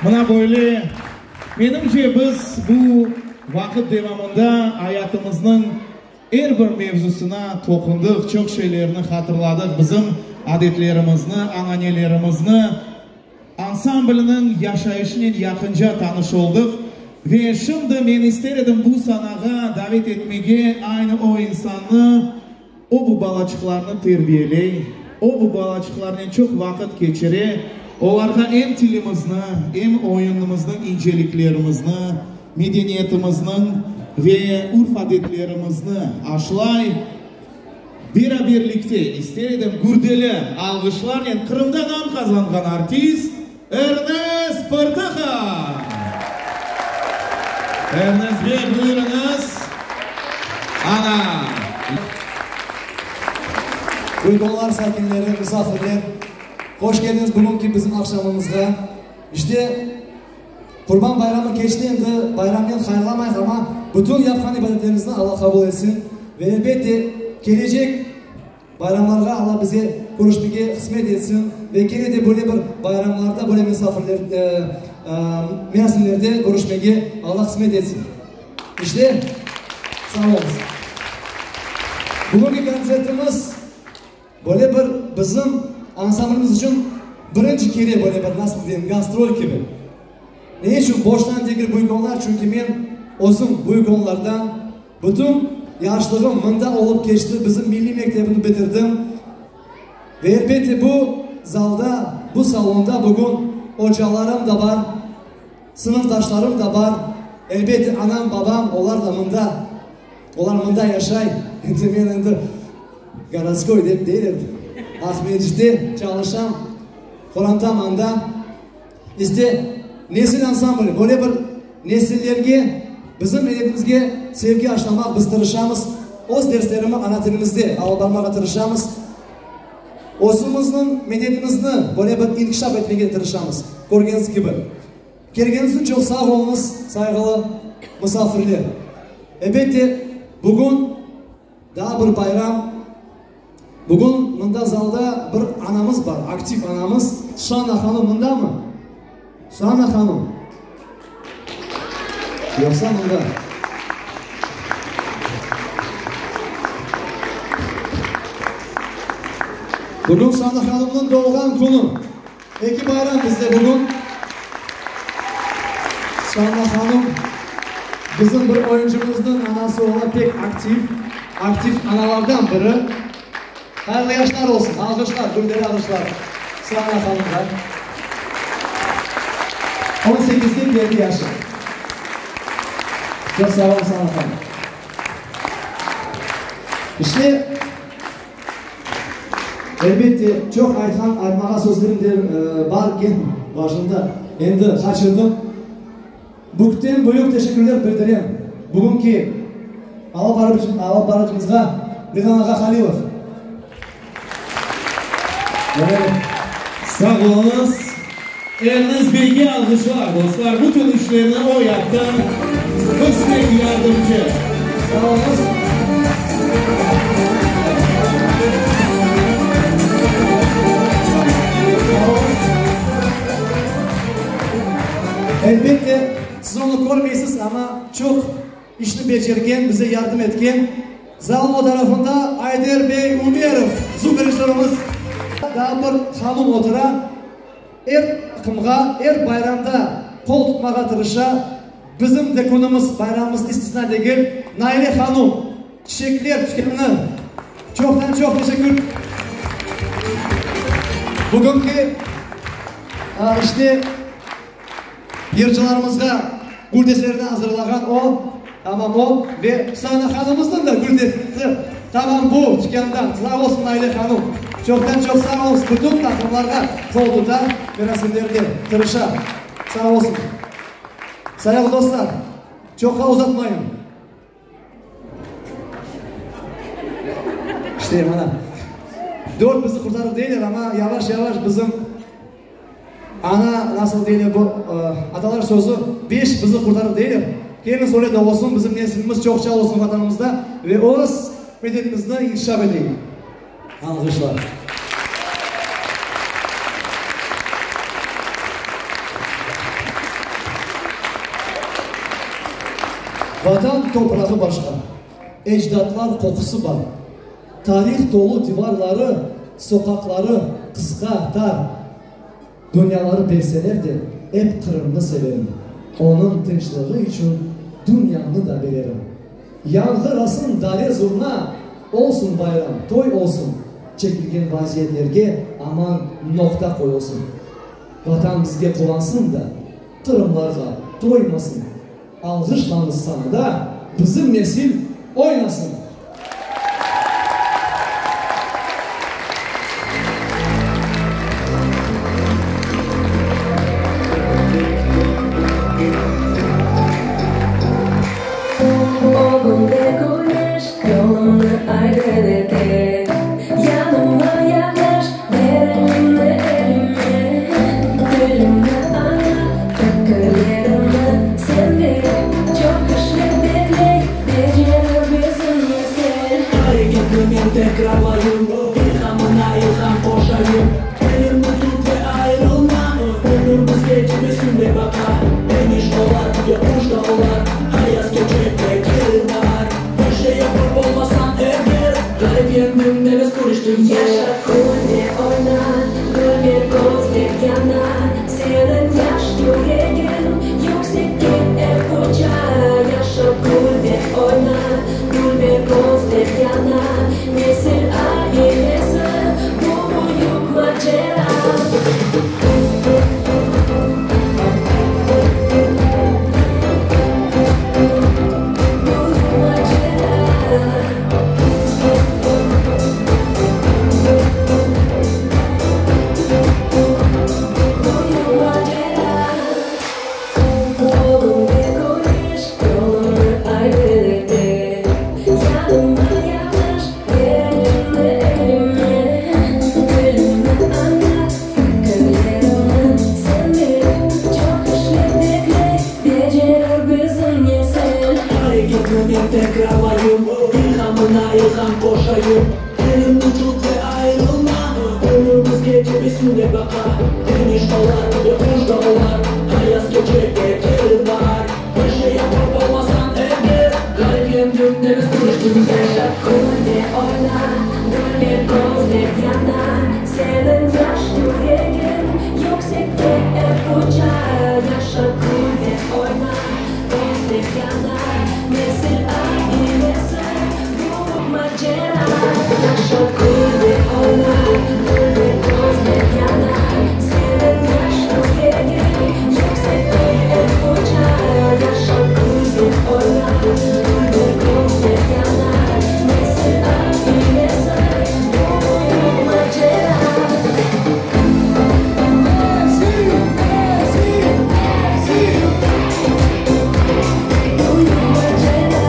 Mına böyle, menimce, biz bu vaqıt devamında ayatımıznıñ er bir mevzusına toqundıq, çoq şeylerni hatırladıq, bizim adetlerimizni, ananelerimizni, ansamblniñ yaşayışınen yaqınca tanış oldıq. Ve şimdi men ister edim bu sanağa davet etmege aynı o insannı, O bu balaçıqlarnı terbiyeley, o bu balaçıqlarnen çoq vaqıt keçire, olarğa em tilimizni, em oyunımıznıñ inceliklerimizni, medeniyetimizniñ ve urf-adetlerimizni aşlay. Beraberlikte, ister edim, gürdeli alğışlarnen Qırımda nam qazanğan artist Ernes Pırtıha! Ernes bey, buyurıñız! Ana! Buykonlar sakinleri, musafirler, hoş keldiñiz bugünki bizim aqşamımızğa. İşte, Qurban bayramı keçti, endi bayramnen hayırlamayıq, amma bütün yapqan ibadetlerimizni Alla qabul etsin ve elbette, kelecek Bayramlarğa Alla bize körüşmege qısmet etsin ve kene de böyle bir bayramlarda, böyle misafirler, merasimlerde körüşmege Alla qısmet etsin. İşte, sağ oluñız. Bugünki kontsertimiz böyle bir bizim ansamblimiz içün birinci kere böyle bir, nasıl deyim, gastrol kibi. Ne içün boştan degil büyük onlar? Çünki men özüm büyük onlardan. Bütün yaşlığım mında olıp keçti, bizim milliy mektebini bitirdim. Ve elbette bu zalda, bu salonda bugün ocalarım da bar, sınıfdaşlarım da bar, elbette anam, babam, olar da mında, olar mında yaşay. Endi men endi gorodskoy dep deyler, Aqmescitte çalışam, qorantam anda. İşte, Nesil ansambli böyle bir nesillerge, bizim milletimizge sevgi aşlamaq biz tırışamız, öz derslerimi ana tilimizde alıp barmağa tırışamız, özümizniñ medeniyetimizni böyle bir inkişaf etmege tırışamız, körgeniñiz kibi. Kelgeniñiz içün çoq sağ oluñız, sayğılı musafirler. Elbette, bugün Daa bir bayram. Bugün mında zalda bir anamız bar, aktiv anamız. Susanna hanım mındamı? Susanna hanım? Yoqsa mında? Bugün Susanna hanımnıñ doğğan künü. Eki bayram bizde bugün. Susanna hanım bizim bir oyuncımıznıñ anası ola, pek aktiv, aktiv analardan biri. Hayırlı yaşlar olsun! Alğışlar, gülderi alğışlar Susanna hanımğa. On sekizge keldi yaşı. Çoq sağ olun, Susanna hanım. İşte. Elbette, çoq aytqan, aytmağa sözlerim de bar eken başımda, endi qaçırdım. Bükten büyük teşekkürler bildirem bugünki alıp barıcımızğa Ridan ağa Halilov. Sağ oluñız. Ernes beyge alğışlar, dostlar, bütün işlerni o yaptı, biz tek yardımcı. Sağ oluñız. Elbette, siz onı körmeysiz, amma çoq işni becergen, bize yardım etken zalnıñ o tarafında Ayder bey Ümerov, zvukorejissörımız. Daa bir hanım otura. Er qımğa, er bayramda qol tutmağa tırışa. Bizim de künümiz, bayramımız istisna degil. Naile hanum, çiçekler tükânı, çoqtan-çoq teşekkür. Bugünki, işte, yırcılarımızğa güldestelerni azırlağan o, tamam o ve Sana hanımıznıñ da güldestesi tamam bu tükândan. Sağ olsun, Naile hanum. Çoqtan-çoq sağ oluñız. Bütün taqımlarğa qol tuta, merasimlerde tırışa. Sağ olsun. Sayğılı dostlar, çoqqa uzatmayım. İşte, mana, dört bizi qurtarır deyler, amma yavaş-yavaş bizim ana, nasıl deyler bu, atalar sözü, beş bizi qurtarır deyler. Keliñiz öyle de olsun, bizim nesilimiz çoqça olsun Vatanımızda ve öz medeniyetimizni inkişaf eteyik. Alğışlar. Vatan toprağı başqa, ecdatlar qoqusı bar. Tarih tolu divarları, soqaqları qısqa, tar. Dünyaları berseler de, ep Qırımnı severim, Onıñ tınçlığı içün dünyamnı da bererim. Yañğırasın dare zurna, olsun bayram, toy olsun, Çekilgen vaziyetlerge aman noqta qoyulsın. Vatan bizge quvansın da, qırımlarğa toymasın, Alğışlañız sanada, bizim nesil oynasın! Ögümde küneş, yolumnı aydın ete. Yanıma yanaş, ber eliñni elime. Tilimni añla, fikirlerimni sen bil. Çoq işler bekley, becerir bizim nesil. Areketni men tekrarlayım, İlhamına ilham qoşayım. Elimni tut ve ayırılma, Ömür bizge tebessümle baqa. Eniş olar, yoquş da olar, Ayaz keçe ve kelir baar. Bir şey yapıp olmasañ eger, Ğalip yendiñ, nefes körüştiñ. Yaşa, kül ve oyna, gülme, közler yana, Seniñ yaş yüregiñ yüksekke ep uça. Yaşa, kül ve oyna, gülme, közler yana, Nesil ailesi, bu büyük macera. Büyük macera. Büyük macera. Ögümde küneş, yolumnı aydın ete. Yanıma yanaş, ber eliñni elime. Tilimni añla, fikirlerimni sen bil. Çoq işler bekley, becerir bizim nesil. Areketni men tekrarlayım, İlhamına ilham qoşayım. Elimni tut ve ayırılma, Ömür bizge tebessümle baqa. Eniş olar, yoquş da olar, Ayaz keçe ve kelir baar. Bir şey yapıp olmasañ eger, Ğalip yendiñ, nefes körüştiñ. Yaşa, kül ve oyna, gülme, közler yana, Seniñ yaş yüregiñ yüksekke ep uça. Yaşa, kül ve oyna, közler yana, Nesil ailesi, büyük macera. Yaşa, kül ve oyna, gülme, közler yana, Seniñ yaş yüregiñ yüksekke ep uça. Yaşa, kül ve oyna, gülme, közler yana, Nesil ailesi, bu büyük macera. Nesil, nesil, nesil. Büyük macera. Büyük macera.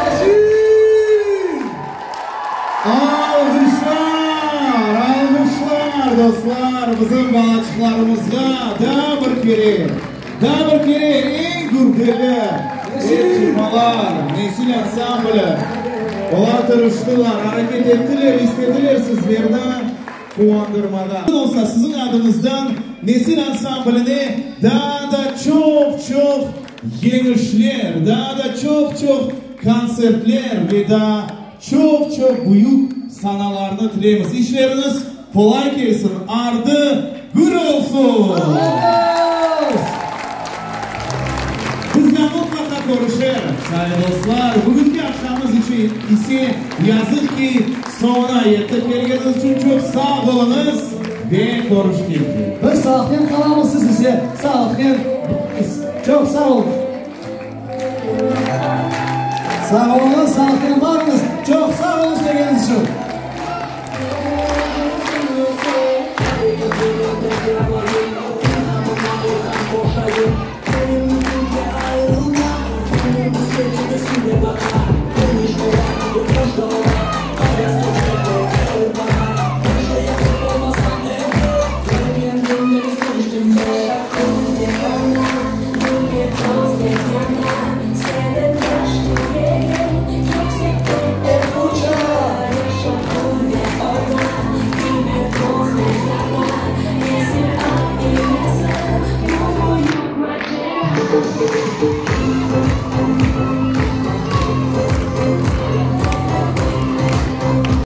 Nesil! Alğışlar, alğışlar, dostlar, bizim balaçıqlarımızğa daa bir kere, daa bir kere eñ gürdeli çımalar, Nesil ansambli. Olar tırıştılar, areket ettiler, istediler sizlerni quvandırmağa. Olsa siziñ adıñızdan Nesil ansambline daa da çoq-çoq yeñişler, daa da çoq-çoq kontsertler ve daa çoq-çoq büyük sanalarnı tileymiz. İşleriñiz qolay kelsin, ardı gür olsun! Biz de mıtlaqa körüşermiz, sayğılı dostlar. Bugünki aqşamımız içün ise yazıq ki soñuna yetti. Kelgeniñiz içün çoq sağ oluñız ve körüşkence. Biz sağlıqnen qalamız, siz ise sağlıqnen. Çoq sağ oluñ. Sağ oluñız, sağlıqnen barıñız. Çoq sağ oluñız kelgeniñiz içün. Areketni men tekrarlayım, İlhamına ilham qoşayım. Elimni tut ve ayırılma, Ömür bizge tebessümle baqa. Eniş olar, yoquş da olar, Ayaz keçe ve kelir baar. Bir şey yapıp olmasañ eger, Ğalip yendiñ, nefes körüştiñ. Yaşa, kül ve oyna, gülme, közler yana, Seniñ yaş yüregiñ yüksekke ep uça. Yaşa.